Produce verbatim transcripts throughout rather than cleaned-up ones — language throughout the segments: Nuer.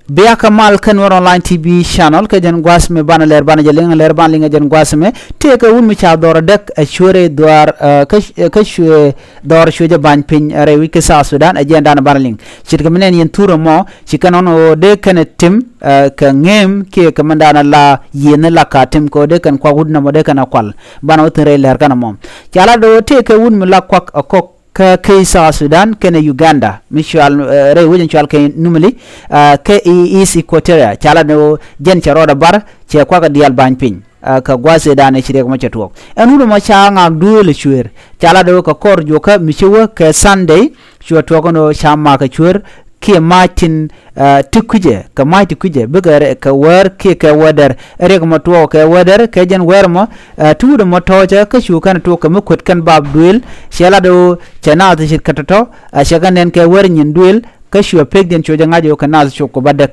Bia kɛ mal kä Nuɛr Online T V channel, kɛ jɛn gua̱a̱th mi banɛ lɛr banɛ jɛ liŋ, lɛr banɛ liŋ ɛ jɛn gua̱a̱th mi. Tëëkɛ wut mi ca dhɔr ɛ däk ɛ cuëër ɛ dhuaar, ɛ, kä, kä cuëë dhɔr cuëë jɛ ba̱ny piny ɛ rɛy wi̱c kä South Sudan, ɛ jɛn danɛ banɛ liŋ. Ce̱tkɛ mi nɛn yɛn thurɛ mɔ, ci kɛn ɣän ɣöö dee kɛn ɛ tim, ɛ, kɛ ŋeem kiɛ kɛ mi danɛ la yiëëni la ka tim kɛ ɣöö dee kɛn kuak wut nɔmɔ dee kɛn ɛ kual. Banɛ wä thi̱n rɛy lɛr kɛn ɛ mɔ. Ca la do̱ tëëkɛ wut mi la kuak ɛ kɔk kä key South Sudan kɛnɛ Uganda mi cual, eh, rɛy wec in cual kɛ Numili, ah, kä i East Equatoria, ca la ni ɣöö jɛn cɛ rɔɔdɛ bar cɛ kuakɛ diaal ba̱ny piny, ah, kɛ gua̱a̱th ëëdan ëë ci riɛk mɔ cɛ tuɔɔk. Ɛn wut ɛmɔ ca ŋaak duëël ɛ cuëër, ca la dee wä kɛ kɔr juɔkä mi ci wä kɛ Sunday, cuɛ tuɔɔk ɛn ɣöö ca ma̱a̱k ɛ cuëër kiɛ ma̱a̱c tin, ah, ti kui̱cɛ, kɛ ma̱a̱c ti kui̱cɛ, bikɛ rɛ-, kɛ wäär kiɛ kɛ wädɛr. Riɛk mɔ tuɔɔk kɛ wädɛr, kɛ jɛn wäär mɔ, ah, ti wut ɛmɔ tɔ̱ɔ̱cä, kä cu kɛn tuɔɔk kɛ mi kuet kɛn bap duëël, cɛ lat ɣöö cɛ naath cit kä tɔ̱tɔ̱, ah, cɛ kɛ nɛn kɛ wäär nyin duëël, kä cuɛ pekdiɛn cuɛ jɛ ŋa̱c ɣöö kɛ naath cop kɛ bädäk.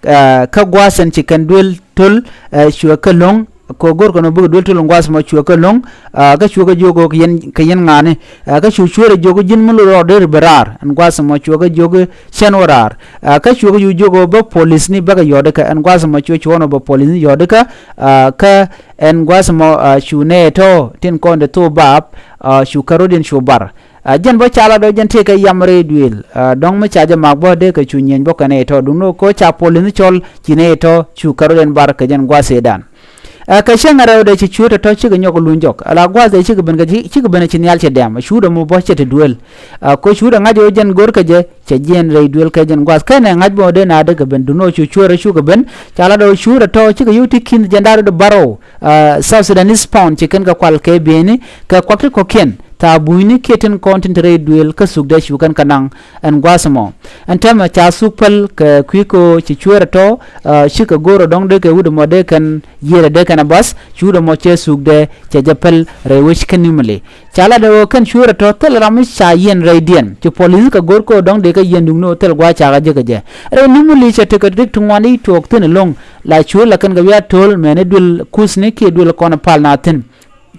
Ah, kä gua̱a̱th ɛn ci kɛn duëël töl, ah, cuɛ kɛ lo̱ŋ, kɛ go̱r kɛn ɣöö bikɛ duëël töl in gua̱a̱th mɔ cuɛ kɛ lo̱ŋ, ah, kä cuɛ kɛ jiök ɣöö kɛ yɛn, kɛ yɛn ŋa̱a̱ni. Ah, kä cu cuëër ɛ jiök ji̱n mi lot rɔɔdɛ ri bi raar, ɛn gua̱a̱th mɔ cuɛ kɛ jiök cɛn wä raar. Ah, kä cuɛ kɛ cu jiök ɣöö bä polisni bäkɛ yɔ̱ɔ̱dikä, ɛn gua̱a̱th mɔ cuɛ cuɔ̱ɔ̱n ɣöö bä polisni yɔ̱ɔ̱dikä, ah, kä ɛn gua̱a̱th mɔ, ah, cu nɛy tɔ̱ tin kɔn dee thok baap, ah, cu kɛ rɔ̱diɛn cu bar. Ah, jɛn bä ca la dɔ̱ jɛn tëëkɛ yam rɛy duëël, ah, dɔ̱ŋ mi ca jɛ mak bä dee kɛ cu nyieny bä kɛ nɛy tɔ̱ duŋni ɣöö ca polisni cɔl ci nɛy tɔ̱ cu kɛ rɔ̱diɛn bar kɛ jɛn gua̱a̱th ëëdan. Ah, kɛ cäŋ ɛ rɛwdɛ ci cuëër tɔ̱tɔ̱ cikɛ nyɔk luny jɔk. Ala gua̱a̱th ëë cikɛ ben kɛ ci-, cikɛ ben ɛ ci nhial cɛ dɛm. Cuut ɛmɔ bä cɛ te duëël. Ah, kɛ cuut ɛ ŋa̱c ɣöö jɛn go̱rkɛ jɛ, cɛ jiɛɛn rɛy duëël kɛ jɛn gua̱a̱th. Kɛnɛ ŋa̱c bä dee na dee kɛ ben. Duŋni ɣöö cu cuëër ɛ cukɛ ben. Ca la dɔ̱ cuut ɛ tɔ̱ cikɛ yio̱w ti ki̱n jɛn da̱r rɔ̱ bärɔw. Ah, South Sudanese pound ci kɛn kɛ kual kɛ bieyni, kɛ kuak ti kɔ̱kiɛn. Thaap bunyni kiɛ tin kɔn tin te rɛy duëël kä thukdɛ cu kɛn kɛ naŋ ɛn gua̱a̱th ɛmɔ. Ɛn täämɛ ca thuk päl kɛ kui̱ kɛ ɣöö ci cuëër ɛ tɔ̱, ah, cikɛ go̱r ɛ dɔ̱ŋ dee kɛ wut ɛmɔ dee kɛn yiëër ɛ dee kɛn ɛ bath, cuut ɛmɔ cɛ thukdɛ cɛ jɛ päl rɛy wec kä Nimule. Ca lat ɛ ɣöö kɛn cuëër ɛ tɔ̱ thilɛ ram mi ca yiɛn rɛydiɛn. Ci polis kɛ go̱r kɛ ɣöö dɔ̱ŋ dee kɛ yiɛn duŋni ɣöö thil gua̱a̱th cakɛ jek ɛ jɛ. Rɛy Nimule cɛ tekɛ rik ti ŋuan i̱ tuɔɔk thi̱n ɛlɔ̱ŋ. La cuëër la kɛn kɛ wiaa to̱l mɛni duël kuthni kiɛ duël kɔn pal na thi̱n.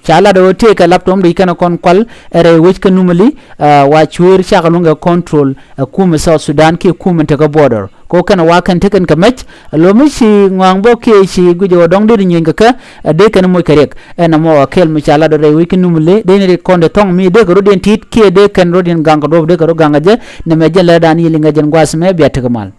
Ca lat ɣöö tëëkɛ laptop mi dee kɛn kɔn kual ɛ rɛy wec kä Numili, ah, wa cuëër cakɛ luäŋ kɛ control ɛ kumɛ South Sudan kiɛ kumɛ tekɛ border. Kɛ ɣöö kɛn wa kɛn tekɛn kɛ mɛc, ɛ lo̱mi ci ŋɔaŋ bä kiɛ ci guic ɣöö dɔ̱ŋ dee di nyieeny kɛ kɛ, ɛ dee kɛn moc kɛ riɛk. Ɛn ɛmɔ ɛ kɛl mi ca lat ɣöö rɛy wec kä Numili, dee ni ri kɔn dee thɔŋ mi dee kɛ rɔ̱diɛn ti̱i̱t kiɛ dee kɛn rɔ̱diɛn gaŋ kɛ duɔ̱p dee kɛ rɔ̱ gaŋ kɛ jɛ, nɛmɛ jɛn lɛrdan yiëë liŋ kɛ jɛn gua̱a̱th mɛ bia tekɛ mal.